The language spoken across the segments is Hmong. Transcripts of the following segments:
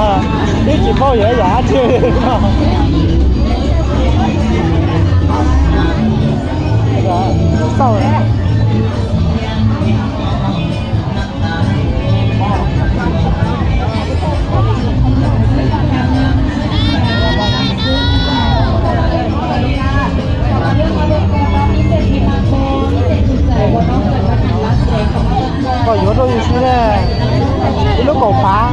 Twb tsis paub yuav yam dab tsi no. Xauj. Koj yuav rau yus si ne, ib lub kaum phav.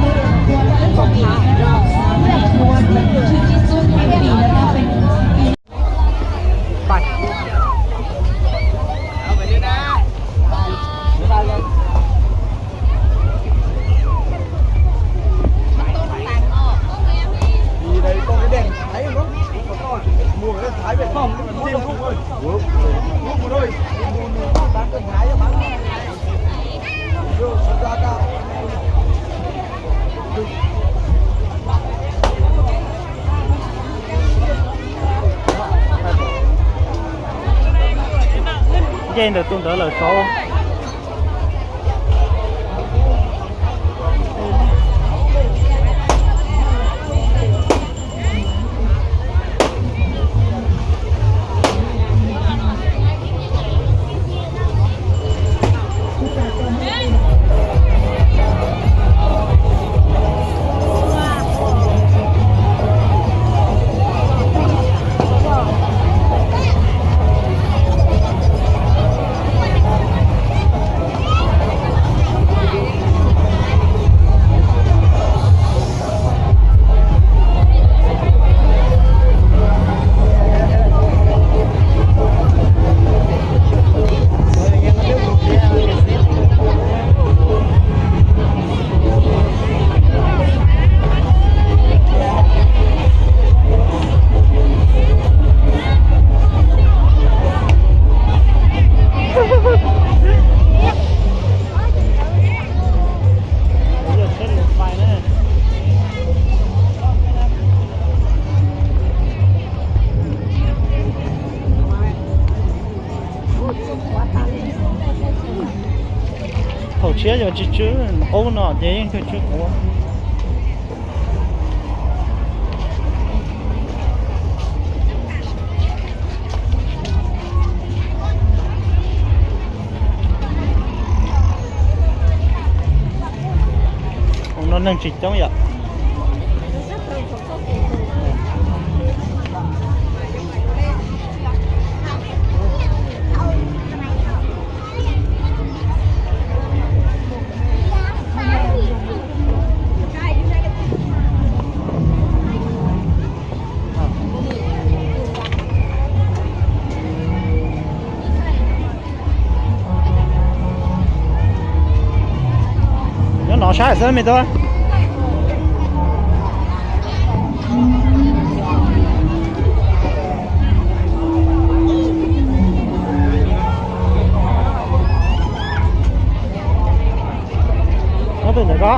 Nce ntawm tus ntawd lawm saud. Thaum tshiab yog tsis tsw, aub no ces yeej kawg tsw quav. Hauv no neeg tsis coob yom. Nyob no saib xwb me tub. Nyob twg ntawm ko?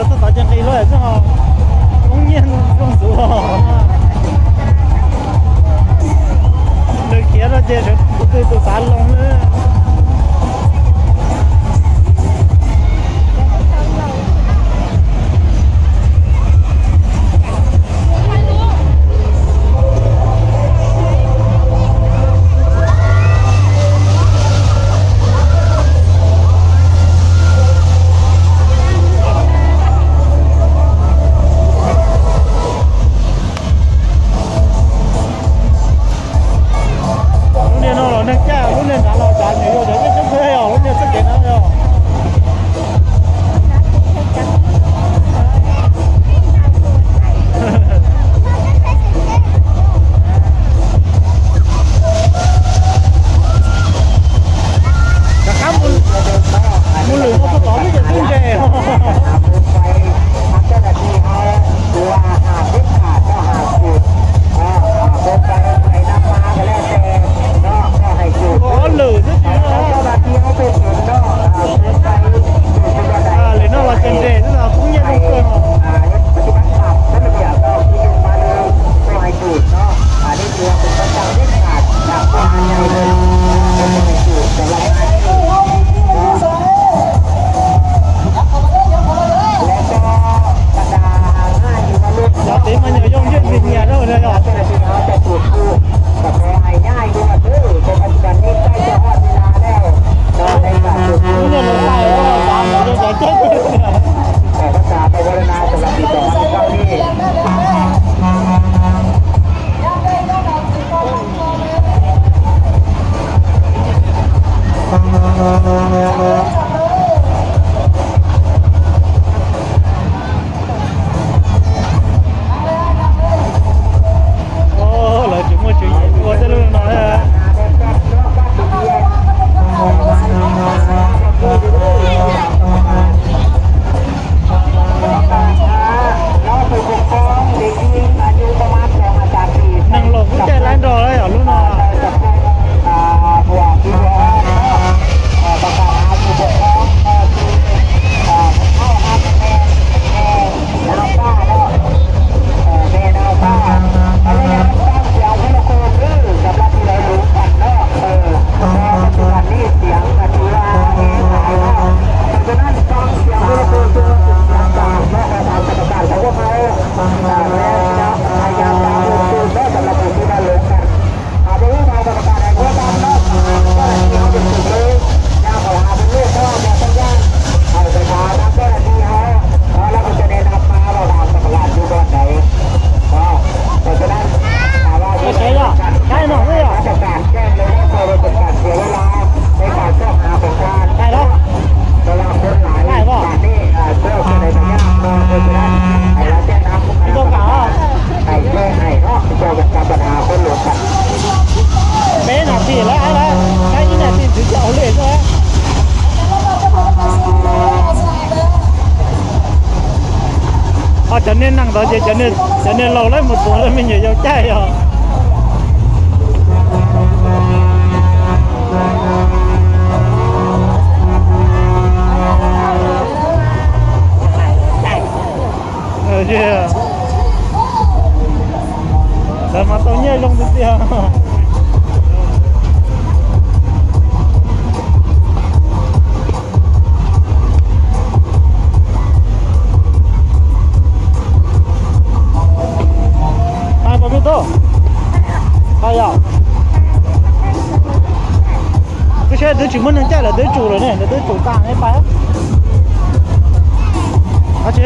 Txog tod ces nqis lawm xwb os, koob nyiaj zoo xwb os. Nws khiav no ces tus twg tus xav loo na. Lub niag no los neeg caij, lub niag nrad los cav nyuam yaus cov ncej tsheb pheeb os, lub niag txoj kev no yog. Rov qab mus lwm no txog tod xwb ces twb nres. Ua ob lwm xwb ces. Lwm no los ces nres xwb los koob nyiaj zoo kawg. Cov tid mas nyuam yaus nyiaj nyias nyias na yog. Lub niag laus tais xav mus zoo cov caij. Lawv tsis muaj tswv yim ua tej lub no. Neeg laus kuj caij laib nrog lawm yom lub no. Peb nas this lawm, peb ib nas this ntxwv coj ua li xwb. Ho cov niag neeg ntawd ces cov niag laus lawv mus tuav lawv me nyuam yaus caij os. Lawv mas tau nyiaj zoo tiag tiag. Hais puas pib tub? Hais yom. Koj saib twb tsis muaj neeg caij lawm, twb tsum lawm ne, lawv twb tsum tas ne pais. Dab tsi?